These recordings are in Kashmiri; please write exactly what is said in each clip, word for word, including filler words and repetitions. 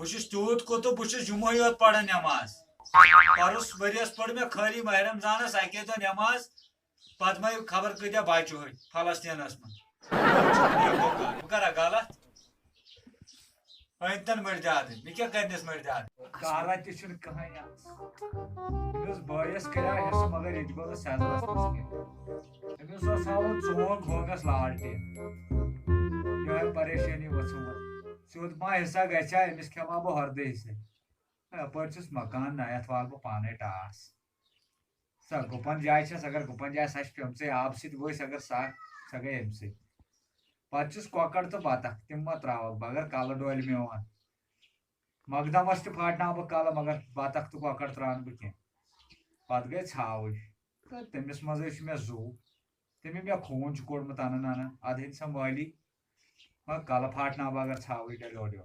بہٕ چھُس تیوٗت کُتُب، بہٕ چھُس جمعہ یوت پران نٮ۪ماز۔ پرُس ؤریَس پٔر مےٚ خٲلی ماہِ رمضانس اکے دۄہ نٮ۪ماز، پتہٕ مے خبر کۭتیاہ بچہِ ہوٚتۍ فلسطینس منٛز۔ بہٕ کرا غلط؟ أنۍ تن مٔرۍ زیادٕ، مےٚ کیٛاہ کرنس مٔرۍ زیادٕ؟ کارا تہِ چھُنہٕ کٕہٕنۍ آز۔ أمِس بٲیِس کریٛاو حصہٕ، مگر ییٚتہِ گوٚو نہٕ سیزرس منٛز کینٛہہ۔ أمِس اوس ہاوُن ژوٗنٛٹھ گوٚنٛگس لالٹین۔ یِہوٚے پریشٲنی ؤژھمٕژ۔ سیوٚد ما حصہ گژھِ ہا، أمِس کھٮ۪مہٕ ہا بہٕ ہردٕ حصہٕ۔ یپٲرۍ چھُس مکان نہ، یتھ والہٕ بہٕ پانے ٹاس۔ سۄ گُپن جاے چھس، اگر گُپن جاے سۄ چھِ پیمژٕے آبہٕ سۭتۍ ؤسۍ، اگر سۄ، سۄ گٔے امہِ سۭتۍ۔ پتہٕ چھُس کۄکر تہٕ بطخ، تِم ما تراوکھ بہٕ، اگر کلہٕ ڈولہِ میون۔ مقدمس تہِ پھاٹناو بہٕ کلہٕ، مگر بطخ تہٕ کۄکر تراونہٕ بہٕ کینٛہہ۔ پتہٕ گٔے ژھاوٕج۔ تہٕ تٔمِس منٛزٕے چھُ مےٚ زُو۔ تٔمۍ مےٚ خوٗن چھُ کوٚڑمُت اَنان اَنان۔ اَدٕ ہیٚتہِ سا مٲلی، وۄنۍ کَلہٕ پھاٹناو بہٕ اگر ژھاوٕج ڈَلیو ڈیو۔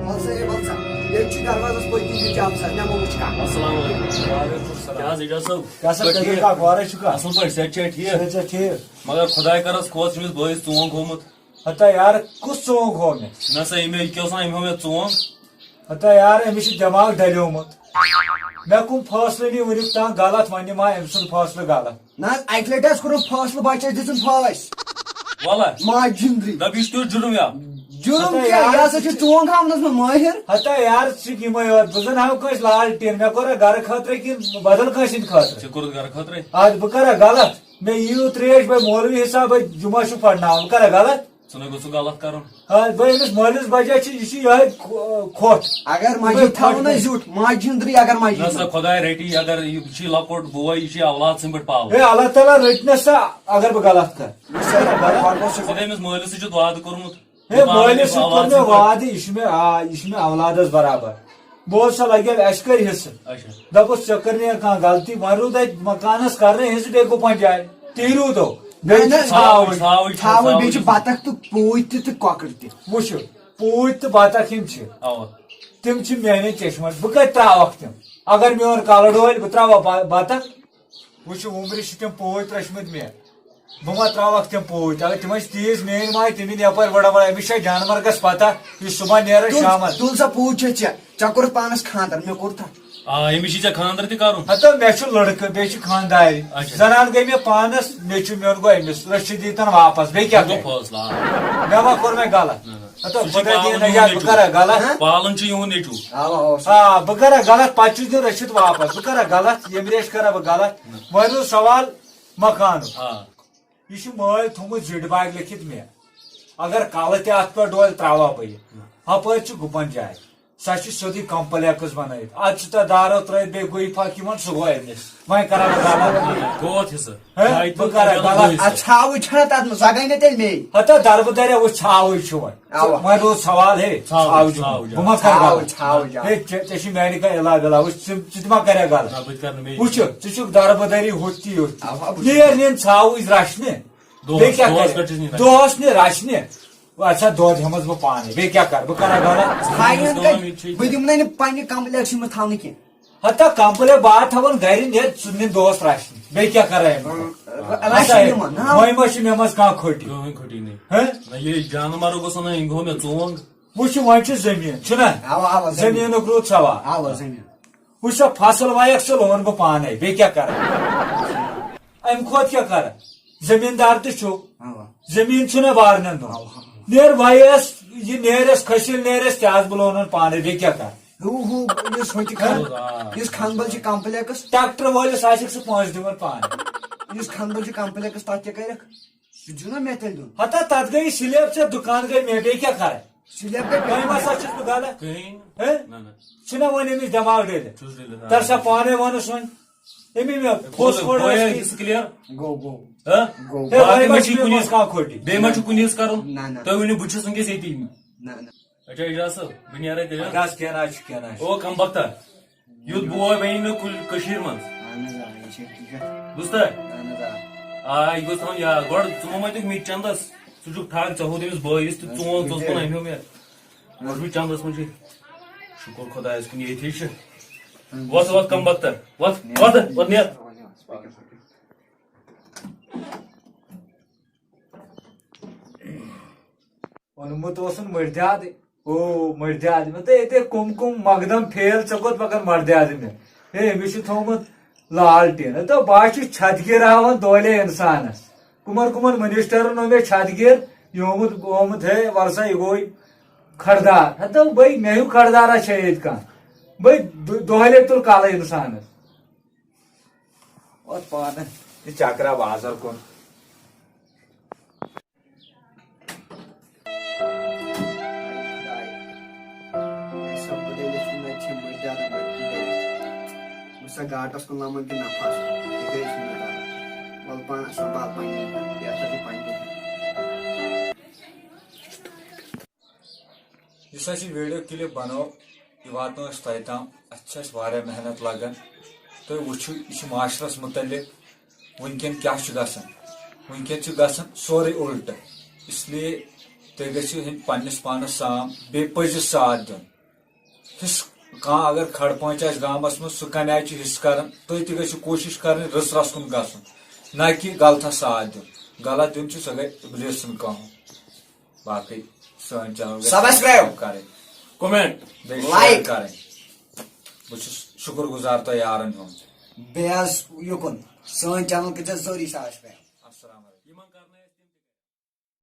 وَل سا، ہے، وَل سا۔ ییٚتہِ چھُ دروازَس پٔتۍ کِنۍ چھُ جَم سا، مےٚ مہ وٕچھ کانٛہہ۔ السلام علیکم۔ وعلیکم السلام۔ کیٛاہ حظ اعجاز صٲب؟ کیٛاہ سا، چھُکھ کٔدٕل ٹھیٖک؟ کاک، وارَے چھُکھا؟ اَصٕل پٲٹھۍ، صحت چھا ٹھیٖک؟ صحت چھا ٹھیٖک؟ مگر خۄداے کَرَس خۄش، أمِس بٲیِس ژونٛگ ہومُت۔ ہتا یار، کُس ژونٛگ ہوو مےٚ؟ نہ سا، أمۍ أکۍ اوس نا، أمۍ ہوو مےٚ ژونٛگ۔ ہتا یار، أمِس چھُ دٮ۪ماغ ڈلیومُت۔ مےٚ کُم فٲصلہٕ نی وٕنیُک تام غلط، وۄنۍ نِمہٕ ہا أمۍ سُنٛد فٲصلہٕ غلط۔ نہ حظ، اَکہِ لَٹہِ حظ کوٚرُن فٲصلہٕ، بَچَس دِژٕن پھٲسۍ۔ وَلہ۔ ماجہِ ہِنٛدرِ۔ دَپ، یہِ چھُ تیُتھ جُرُم یا؟ جُرُم ہتا کیٛاہ؟ یار، یہِ ہسا چھُ ژونٛگ ہاونَس منٛز مٲہِر۔ ہتا یار، ژٕ چھُکھ یِمَے یوت۔ بہٕ زَن ہاوٕ کٲنٛسہِ لالٹیٖن، مےٚ کوٚرا گَرٕ خٲطرَے کِنہٕ بدل کٲنٛسہِ ہِنٛدِ خٲطرٕ؟ ژےٚ کوٚرُتھ گَرٕ خٲطرَے؟ اَدٕ بہٕ کَرا غلط؟ مےٚ یِیِو ترٛیش، بہٕ مولوی حساب، بہٕ جُمعہ چھُ پَرناوان، بہٕ کَرا غلط؟ ژٕ نَے گوٚژھ ژٕ غلط کَرُن۔ آ، بہٕ أمِس مٲلِس بَچَس چھِ، یہِ چھِ یِہوٚے کھو-، کھوٚٹھ۔ اگر ماجہِ یِہوٚے تھاوو کھوٚٹھ نہ مےٚ۔ زیُٹھ، ماجہِ ہِنٛدرٕے اگر ماجہِ نہ سا، ہِنٛدرٕے۔ خۄداے رٔٹی، اگر یہِ چھُے لۄکُٹ بوے، یہِ چھُے اولاد ژھٕنۍ پٲٹھۍ پاوُن۔ ہے، اللہ تعالیٰ رٔٹۍ نہ سا، اگر بہٕ غلط کَرٕ۔ وٕچھ سا، گۄڈٕ اوس سُہ خۄداے أمِس مٲلِس سۭتۍ چھُ وعدٕ کوٚرمُت۔ ہے، دَپان مٲلِس أمِس سۭتۍ کوٚر اولاد مےٚ ژھٕنۍ پٲٹھۍ۔ وعدٕ، یہِ چھُ مےٚ، آ، یہِ چھُ مےٚ اولادَس برابر۔ بہٕ اوسُس سا لگیو اَسہِ کٔرۍ حصہٕ۔ اچھا۔ دَپُس، ژےٚ کٔر نہٕ کانٛہہ غلطی، وۄنۍ روٗد اَتہِ مکانَس کَرنَے حصہٕ، بیٚیہِ گوٚو پنٛچایت۔ تی روٗدو۔ بیٚیہِ نہ، چھِ نہ، ژھاوٕج۔ ژھاوٕج چھِ، ژھاوٕج، ژھاوٕج بیٚیہِ چھِ چھِ۔ بطخ تہٕ پوٗتۍ تہِ تہٕ کۄکٕر تہِ۔ وٕچھِو، پوٗتۍ تہٕ بطخ یِم چھِ۔ اَوا۔ تِم چھِ میٛانہِ چشمہٕ۔ بہٕ کَتہِ ترٛاوَکھ تِم؟ اگر میون کَلہٕ ڈولہِ، بہٕ ترٛاوَکھ ب-، بطخ؟ وٕچھ، وُمرِ چھِ تِم پوٗتۍ رٔچھمٕتۍ مےٚ۔ بہٕ ما ترٛاوَکھ تِم پوٗتۍ؟ اگر تِم ٲسۍ تیٖژ میٛٲنۍ ماے، تِم یِن یَپٲرۍ وٕڑا وٕڑا۔ أمِس چھا جانوَر گژھِ پَتہ، یُس صُبحن نیران تُل، شامَن۔ تُل سا پوٗتۍ چھا ژےٚ؟ ژےٚ کوٚرُتھ پانَس خانٛدر، مےٚ کوٚرتھا؟ آ، أمِس چھِ ژےٚ خانٛدر تہِ کَرُن۔ ہَتو، مےٚ چھُ لٔڑکہٕ، بیٚیہِ چھِ خانٛدارِ۔ اچھا۔ زَنان گٔے مےٚ پانَس، نیٚچوٗ میون گوٚو أمِس، رٔچھِتھ ییٖتَن واپَس، بیٚیہِ کیٛاہ یہِ گوٚو گٔے؟ فٲصلہٕ، آ۔ مےٚ ما کوٚر وۄنۍ غلط؟ نہ، نہ۔ ہَتو، سُہ چھُ خۄدا پالُن دِیِن یِہُنٛد نجات، بہٕ نیٚچوٗ۔ کَرا غلط؟ ہہ؟ پالُن چھُ یِہُنٛد نیٚچوٗ۔ اَوا، اَوا، سُہ آ، بہٕ کَرا غلط، پَتہٕ چھُس دیُن رٔچھِتھ واپَس، بہٕ کَرا غلط، ییٚمہِ ریٚش کَرا بہٕ غلط؟ نہ۔ وۄنۍ روٗد سوال مکانُک۔ آ۔ یہِ چھُ مٲلۍ تھوٚمُت زِٹھۍ باغ لیکھِتھ مےٚ۔ اگر کَلہٕ تہِ اَتھ پٮ۪ٹھ ڈولہِ، ترٛاوہا بہٕ یہِ۔ ہَپٲرۍ چھُ گُپَن جاے۔ سۄ چھِ سیوٚدُے کمپلیکس بنٲیِتھ۔ اَتھ چھُ تۄہہِ دارو ترٲیِتھ، بیٚیہِ گوٚو یہِ پھکھ یِمن، سُہ گوٚو أمِس۔ وۄنۍ کرا بہٕ غلط؟ گوٚو اَتھ حصہٕ۔ ہے، جایہِ بہٕ تہِ کرا تہِ غلط؟ گوٚو حصہٕ۔ اَتھ ژھاوٕج چھَنہ تَتھ منٛز، سۄ گٔے نہٕ تیٚلہِ مے۔ ہتا دربہٕ دریا وٕچھ، ژھاوٕج چھُ وۄنۍ۔ اَوا۔ وۄنۍ روٗد سوال، ہے، ژھاوٕج، ژھاوٕج چھُ۔ ژھاوٕج، بہٕ ما کرٕ ژھاوٕج، غلط؟ ژھاوٕج، آ۔ ہے، ژےٚ، ژےٚ چھِ میانہِ کانٛہہ علاج وِلاج، وٕچھ، ژٕ، ژٕ تہِ ما کرکھ غلط؟ نہ، بہٕ تہِ کرٕ نہٕ بیٚیہِ۔ وٕچھ، ژٕ چھُکھ دربہٕ دٔری ہُتھ تہِ یُتھ تہِ۔ اَوا، بہٕ چھُس۔ نیر نِن ژھاوٕج رچھنہِ۔ دۄہس، بیٚیہِ کیٛاہ دۄہس کرکھ؟ پٮ۪ٹھ چھُس نِن۔ دۄہس نہِ رچھنہِ۔ اچھا، دۄد ہٮ۪مس بہٕ پانے، بیٚیہِ کیٛاہ کرٕ؟ بہٕ کرا غلط؟ ژٕ ؤنِو کٲم، یہِ چھِ بہٕ دِمہٕ نہٕ پننہِ کمپلیکسہِ منٛز تھاونہٕ کینٛہہ۔ ہتا کمپلیکس بہٕ تھاوان گرِ، نیرِ ژٕ نِن دۄہس رچھنہِ، بیٚیہِ کیٛاہ کرے؟ اۭں، رچھنہِ یِمن، نہ۔ وۄنۍ ما چھِ مےٚ منٛز کانٛہہ کھوٹی؟ کٕہٕنۍ کھوٹی نہٕ۔ ہہ؟ نہ، یہِ جانور گوٚژھ نہ، یہِ گوٚو مےٚ ژونٛگ۔ وٕچھ، وۄنۍ چھُ زٔمیٖن، چھُنہ؟ اوا، اوا، زٔمیٖن۔ زٔمیٖنُک روٗد سوال۔ اوا، زٔمیٖن۔ وٕچھ سا، فصل وایَکھ ژٕ، لون بہٕ پانے، بیٚیہِ کیٛاہ کرٕ؟ امہِ کھۄتہٕ کیٛاہ کرٕ؟ زٔمیٖندار تہِ چھُ۔ اوا۔ زٔمیٖن چھُنہ بارنن دۄن۔ اوا۔ نیر وایس، یہِ نیرس کھسہِ، ییٚلہِ نیرس تہِ آسہٕ بہٕ لونان پانے، بیٚیہِ کیٛاہ کرٕ؟ ہُہ، ہُہ، یُس ہُہ تہِ کھن-، آ۔ یُس کھنبل چھِ کمپلیکس۔ ٹریکٹر وٲلِس آسٮ۪کھ سُہ پونٛسہٕ دِوان پانے۔ یُس کھنبل چھِ کمپلیکس، تتھ کیٛاہ کرکھ؟ سُہ دیُن نا مےٚ تیٚلہِ دیُن۔ ہتا تتھ گٔے سلیب ژےٚ، دُکان گٔے مےٚ، بیٚیہِ کیٛاہ کرٕ؟ سلیب گٔے تۄہہِ ما سا چھُس بہٕ غلط؟ کٕہٕنۍ۔ ہے؟ نہ، نہ۔ چھُنہ وۄنۍ أمِس دٮ۪ماغ ڈٔلِتھ؟ چھُس ڈٔلِتھ، آ۔ تۄہہِ سا پانے ووٚنُس وۄنۍ۔ أمی مےٚ پھوٚس گوٚو، کوٚڑ گوٚو اَسہِ۔ یہِ چھُ clear۔ گوٚو، گوٚو۔ ہہ؟ گوٚو۔ ہے، گوٚو۔ وۄنۍ باقٕے ما ما چھُ چھُ کُنہِ کُنہِ ہٕنٛز کانٛہہ کھوٹی؟ بیٚیہِ ما چھُ کُنہِ ہٕنٛز کَرُن؟ نہ، نہ۔ تُہۍ ؤنِو، بہٕ چھُس وٕنکیٚس ییٚتی۔ نہ، نہ۔ اچھا، اعجاز صٲب، بہٕ نیرے تیٚلہِ۔ اَدٕ حظ، کینٛہہ نہ حظ چھُ، کینٛہہ نہ حظ چھُ۔ او کم بختا، یُتھ بوے بنہِ نہٕ کُلۍ کٔشیٖرِ منٛز۔ اہن حظ، آ، یہِ چھِ حقیٖقت۔ بوٗزتھا؟ اہن حظ، آ۔ آ، یہِ گوٚژھ تھاوُن یاد۔ گۄڈٕ ژٕ مہ مٲنۍ تُہۍ مےٚ چندس، ژٕ چھُکھ ٹھگ، ژےٚ ہووُتھ أمِس بٲیِس تہٕ ژٕ ووٚن، ژٕ اوسُکھ وَنان، أمۍ ہیوٚو مےٚ۔ گۄڈٕ چھُ چندس منٛز چھُ۔ شُکُر خۄدایَس کُن، ییٚتھی چھِ۔ وۄتھ، وۄتھ، کم بختا، وۄتھ، وۄتھ، وۄتھ، نیر۔ اوٚنمُت اوسُن مٔردیادٕ۔ او، مٔردیادٕ۔ مےٚ دوٚپ، ییٚتہِ کُم کُم مقدم فیل، ژےٚ کوٚت مگر مٔردیادٕ مےٚ؟ ہے، أمِس چھُ تھوٚومُت لالٹیٖن۔ ہے، دوٚپ، بہٕ ہا چھُس چھتہٕ گیٖر ہاوان دولے اِنسانَس۔ کُمَن کُمَن منسٹرن اوٚن مےٚ چھتہٕ گیٖر، یہِ ہومُت، ہومُت، ہے، وَلہٕ سا، یہِ گوٚو کھڑدار۔ ہے، دوٚپ، بٔے، مےٚ ہیوٗ کھڑدارا چھےٚ ییٚتہِ کانٛہہ؟ بٔے دُ-، دۄہلے تُل کَلہٕ اِنسانَس۔ وَتھ پانہٕ تہِ چکرا بازر کُن۔ خۄداے، اَسہِ سا بُڈے لیٚچھُن نَتہٕ چھِ مٔرۍ زیادٕ بٔرۍ بٔرِتھ۔ بہٕ چھُسا گاٹَس کُن لَمان کِنہٕ نَفَس کُن؟ یہِ گٔے چھُنہٕ مےٚ تَران۔ وَلہٕ پانہٕ سنٛبھال پنٛنہِ، یہِ ہسا چھِ پنٛنہِ۔ یُس اَسہِ یہِ video clip بنوو، یہِ واتنٲو أسۍ تۄہہِ تام۔ اَتھ چھِ اَسہِ واریاہ محنت لگان۔ تُہۍ وٕچھِو، یہِ چھُ معاشرس مُتعلق۔ وٕنکٮ۪ن کیٛاہ چھُ گژھان؟ وٕنکٮ۪ن چھُ گژھان سورُے اُلٹہٕ۔ اس لیے تُہۍ گٔژھِو ہیٚنۍ پننِس پانس سام، بیٚیہِ پٔزِس ساتھ دیُن۔ حصہٕ کانٛہہ اگر کھڑ پٲنٛچ آسہِ گامس منٛز، سُہ کمہِ آیہِ چھُ حصہٕ کران؟ تُہۍ تہِ گٔژھِو کوٗشِش کرٕنۍ رٕژ رَژھ کُن گژھُن، نہ کہِ غلطس ساتھ دیُن۔ غلط دیُن چھُ، سۄ گٔے ابلیس سُنٛد کٲم۔ باقٕے سٲنۍ چینل گژھِ Subscribe۔ کَرٕنۍ۔ Comment۔ بیٚیہِ Like۔ Share کَرٕنۍ۔ بہٕ چھُس شُکُر گُزار تۄہہِ یارَن ہُنٛد۔ بیٚیہِ حظ یُکُن سٲنۍ چینل کٔرۍزیو ضروٗری subscribe۔